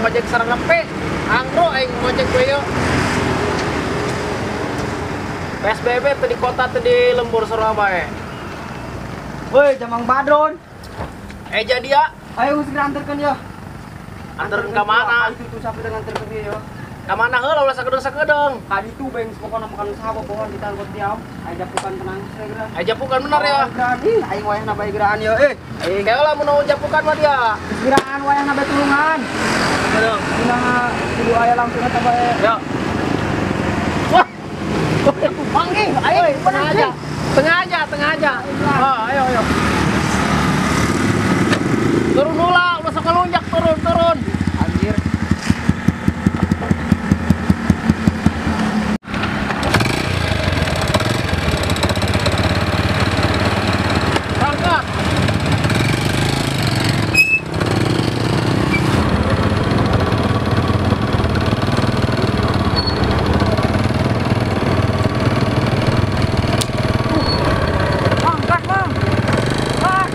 ngojek sareng lempe. Angro aing ngojek we yo. PSBB teu di kota teu di lembur Surabaya. Woi, Jamang Badron. Jadi ya. Ayo segera antarkan ya. Antarkan ke mana? Itu sampai dengan antarkan dia yo. Ke mana heula ulah sakedeung-sakedeung. Tadi tuh beng pokona makan usaha pohon kita angkot tiap. Ayo japukan tenang segera. Ayo japukan bener ya. Ih, aing wayahna bae geraan yo eh. Aing lah mun japukan mah dia. Geraan wayahna bae tulungan. Betul. Dina kudu aya langsung eta bae. Yo. Wah. Manggih, ayo tengah aja. Tengah aja, tengah aja. Oh, ayo ayo. Turun dulu, ulah sok ngelunjak, turun, turun. Anjir. Berangkat. Mang, gas, Mang. Gas.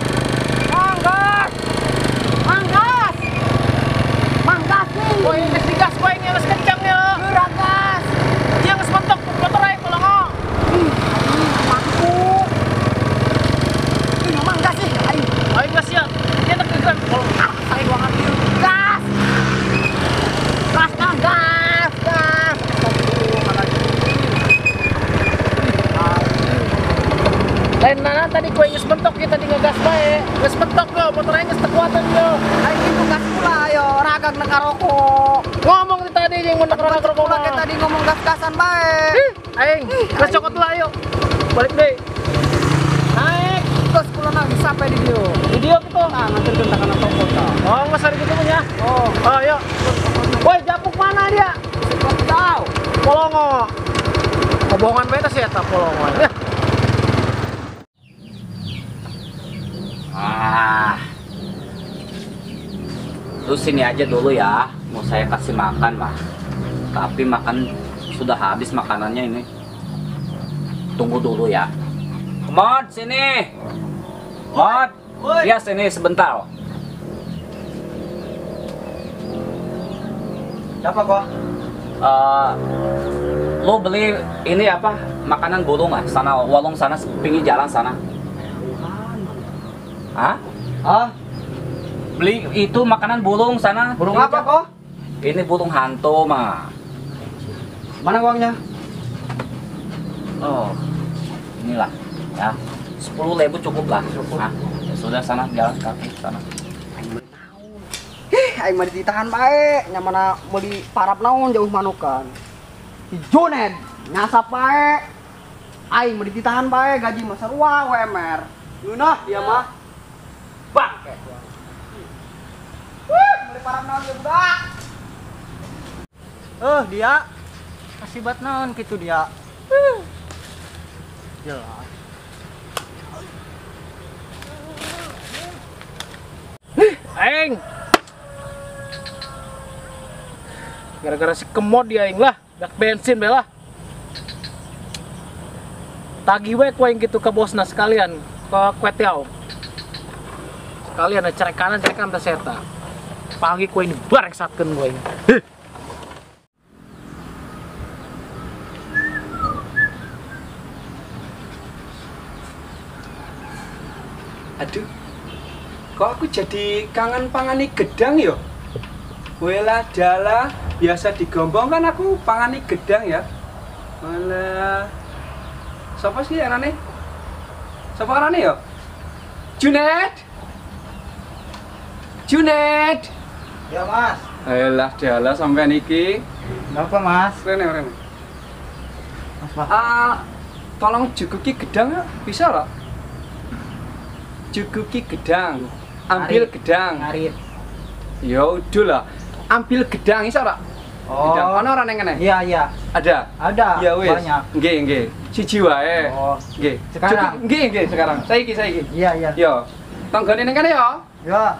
Mang, gas. Mang, gas. Mang, gas nih. Woi, geus digas we geus kencang ya. Geura gas. Dia geus mentok motor aing kolongo. Ih, aing mampu. Ih, Mang gas sih, aing. Aing gas ya. Dia teh geus kolong aing ruangan ieu. Gas. Gas, Mang, gas, gas. Lain nana tadi kue geus mentok kita di ngegas bae. Geus mentok yo, motor aing geus tekuatan yo. Aing itu gas pula yo, ragag nek rokok. Ngomong di tadi jeung mun rokok rokok Pula ke tadi ngomong gas-gasan bae. Ih, aing geus cokot lah ayo. Balik deui. Naik. Terus kula nang sampai di dieu. Di dieu kitu. Nah, nganterkeun ka kana toko tah. Oh, geus hari kitu mah nya. Oh, Oh, ayo. Woi, japuk mana dia? tahu. Polongo. Kebohongan bae teh si eta polongo. Ya. Ah. Lu sini aja dulu ya, mau saya kasih makan mah. Tapi makan sudah habis makanannya ini. Tunggu dulu ya. Mod sini. Mod. Ya sini sebentar. Siapa kok? Lu beli ini apa? Makanan burung ah, sana warung sana pinggir jalan sana. Hah? Hah? Beli itu makanan burung sana. Burung apa kok? Ini burung hantu mah. Mana uangnya? Oh, inilah ya. 10.000 cukup lah. Cukup. Hah? Ya sudah sana jalan kaki sana. Ih, aing mah ditahan bae, nya mana meuli parap naon jauh manukan. Si Juned nyasap bae. Aing mah ditahan bae, gaji mah sarua UMR. Ngeunah dia mah. Bangke. Wih, meuli parap naon dia budak. Dia kasih bat naon kitu dia. Jelas. Aing. Gara-gara si kemod dia aing lah, dak bensin be lah. Tagih we ku aing gitu ke bosna sekalian, ke Kwetiau. Sekalian cerek kanan cerek kanan teh eta. Pagi ku aing barengsatkeun ku aing. Aduh, kok aku jadi kangen pangani gedang yo? Wela jala biasa digombong kan aku pangani gedang ya. Malah, siapa sih anane? Siapa anane yo? Junet, Junet. Ya mas. Elah jala sampean iki. Kenapa mas? Rene rene. Mas Pak. Ah, tolong jukuki gedang ya, bisa lah. Jukuki gedang, ambil Ngarit. Gedang. Ngarit. Ya udah lah, ambil gedang iso ora? Oh. Gedang ana ora neng kene? Iya iya. Ada. Ada. Ya wis. Banyak. Nggih nggih. Siji wae. Oh. Nggih. Sekarang? Nggih nggih sekarang. Saiki saiki. Iya iya. Yo. Tanggane neng kene ya. Ya.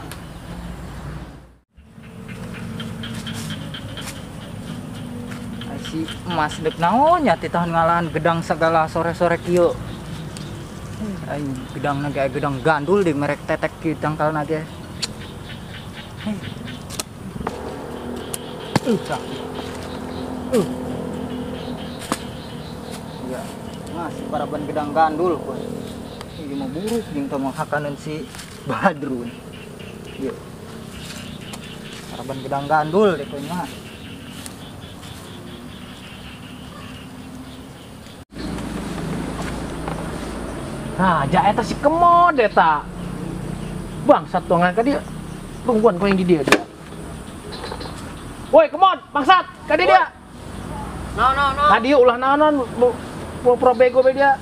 Si emas dek naon nya titahan ngalahan gedang segala sore-sore kieu. Aing gedangna ge gedang gandul di merek tetek kieu tangkalna ge. Ya, masih paraban gedang gandul kok. Ini mau buruk jeung teu menghakaneun si Badrun. Ieu. Paraban gedang gandul deh kowe mah. Nah, ja eta si Kemod eta. Bangsat tuangan ka dia. Tungguan kau yang di dia. Woi, Kemod, bangsat, ka dia. No. Tadi ulah naon pura-pura bego be dia.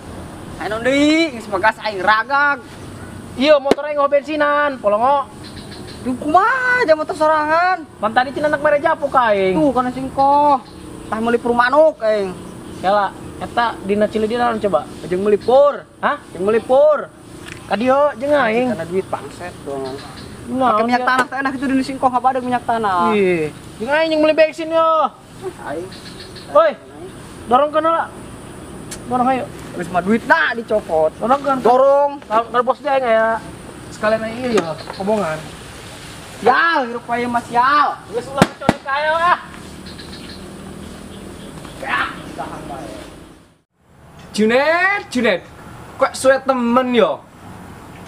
Ayo deui, geus begas aing ragag. Iya, motornya ngomong bensinan, polongo. Duh, kumaha aja motor sorangan. Pan tadi cina anak mere japuk aing. Tuh kana singkoh. Tah meuli pur manuk aing. Kela, eta dina cili dina naon coba? Jeung meuli pur. Hah? Jeung meuli pur. Ka dieu jeung aing. Karena duit bangset doang. Pakai minyak tanah teh enak itu dina singkoh ngabadeung minyak tanah. Ih, jeung aing jeung meuli bensin yo. Aing. Woi. Dorongkeun heula. Dorong ayo. Geus mah duitna dicopot. Dorongkeun. Dorong. Kalau bos dia aing aya sekalian aing ieu yo, omongan. Sial, hirup aing mah sial. Geus ulah keconek ka ayo ah. Junet, kok suwe temen yo?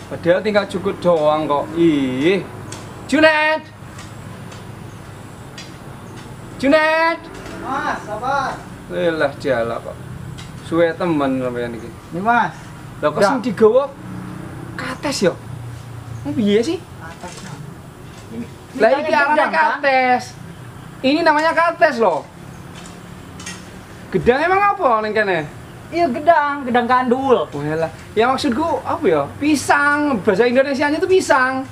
Padahal tinggal cukup doang kok. Ih, Junet. Mas, sabar. Lelah jala kok. Suwe temen sampean iki. Nih Mas. Lah kok sing digawa kates yo? Ini piye sih? Kates. Lah iki arane kates. Ini namanya kates loh. Gedang emang apa ning kene? Iya gedang, gedang gandul. Walah. Ya maksudku apa ya? Pisang, bahasa Indonesianya itu pisang.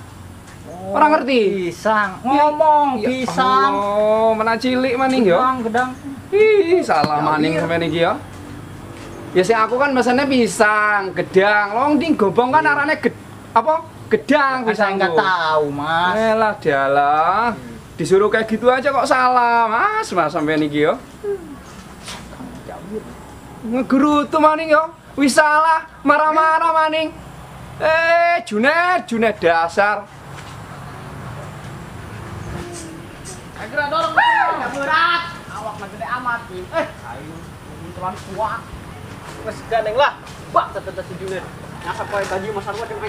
Oh, orang ngerti? Pisang. Ngomong ya, pisang. Oh, mana cilik maning ya? Gedang, gedang. Ih, salah maning sampean iki ya. Ya sing aku kan mesennya pisang, gedang. Long ding gobong kan arane apa? Gedang pisang. Saya enggak tahu, Mas. Elah dalah. Disuruh kayak gitu aja kok salah, Mas. Mas sampean iki ya. Ngegerutu maning yo, wis salah, marah-marah maning. Junet, Junet dasar. Agra dorong, ya berat. Awak mah gede amat. Ayo, muntulan kuat. Wes gandeng lah. Bak tetep si Junet. Nyasap poe gaji Mas Arwa jeung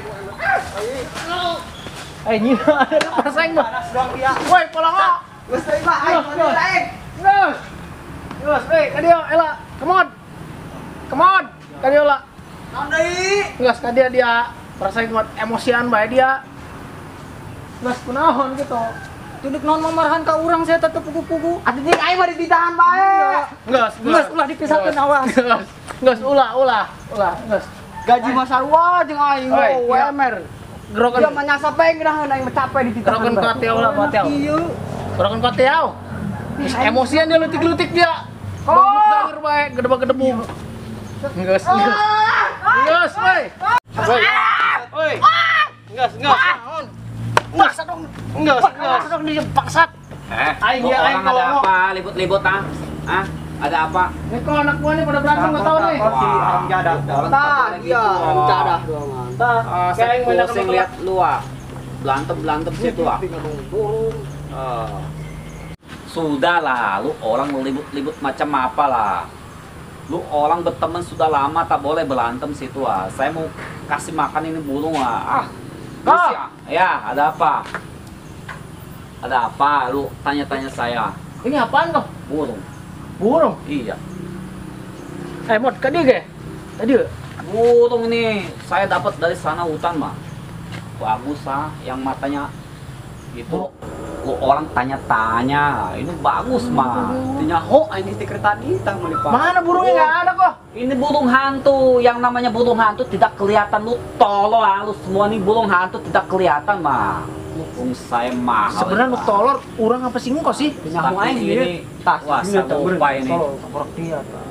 aing. Nyina ada pasang mah. Panas dong dia. Woi, polongo. Geus teuing mah aing aing. Geus. Geus, ka dieu ela. Come on. Come on. Ka dieu lah. Naon deui? Geus ka dia dia perasaan kuat emosian bae dia. Geus kunaon gitu. Tunduk naon mamarahan ka urang saya tetep pugu-pugu. Atuh jeung aing mah ditahan bae. Geus, geus ulah dipisahkeun awas. Geus. Geus ulah geus. Gaji Mas Arwa jeung aing WMR. Gerokan. Dia mah nyasap bae ngeunaheun aing mah capek dititahan. Gerokan ka Teo lah, ka Teo. Ieu. Gerokan ka Teo. Emosian dia lutik-lutik dia. Oh, bae gedebak-gedebuk. Geus, geus. Geus, woi. Woi. Woi. Geus, geus. Bangsat dong. Geus, geus dong dia bangsat. Aing ya aing kalau apa libut-libut ah? Ah, ada apa? Nih kok anak gua nih pada berantem enggak tahu nih. Si orang jadah. Tah, iya orang jadah doangan. Tah, kayak aing banyak lihat lu ah. Berantem-berantem situ ah. Sudahlah, lu orang libut-libut macam apa lah. Lu orang berteman sudah lama tak boleh berantem situ ah. Saya mau kasih makan ini burung ah. Ah, ya, ada apa? Ada apa? Lu tanya-tanya saya. Ini apaan kok? Burung. Burung? Iya. Mod, ka dia ge? Tadi burung ini saya dapat dari sana hutan, mah. Bagus ah, yang matanya gitu. Lu orang tanya-tanya, ini bagus mah. Tanya ho, ini stiker tadi tah meuli pak. Mana burungnya enggak ada kok? Ini burung hantu, yang namanya burung hantu tidak kelihatan. Lu tolol ah, lu semua nih burung hantu tidak kelihatan mah. Burung saya mahal. Sebenarnya lu tolol urang apa sih kok sih? Tapi ini tas. Wah, saya lupa ini.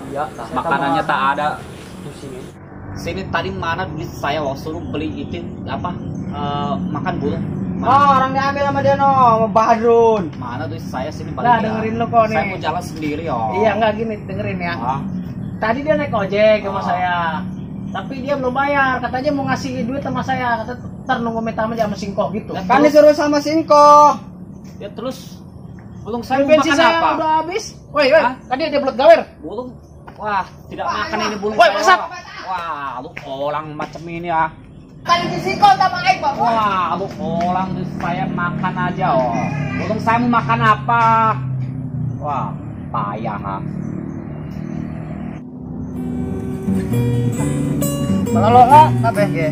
Iya, makanannya tak ada. Sini tadi mana duit saya lo suruh beli itu apa? Makan burung. Mana? Oh, orang diambil sama dia no, sama Badrun. Mana duit saya sini balik. Nah, dengerin lo kok nih. Saya mau jalan sendiri oh. Iya, enggak gini, dengerin ya. Ah. Tadi dia naik ojek sama saya. Tapi dia belum bayar, katanya mau ngasih duit sama saya. Kata ntar nunggu minta sama dia sama Singkoh gitu. Ya, kan disuruh sama Singkoh. Ya terus Bulung saya mau Bensin makan saya apa? Udah habis. Woi, woi, tadi ada belut gawer. Bulung. Wah, tidak makan ini bulung. Woi, masak. Wah, lu orang macam ini ah. Kali disikol sama aing, Pak. Wah, lu orang saya makan aja oh. Bulung saya mau makan apa? Wah, payah ha. Kalau lo kabeh ge.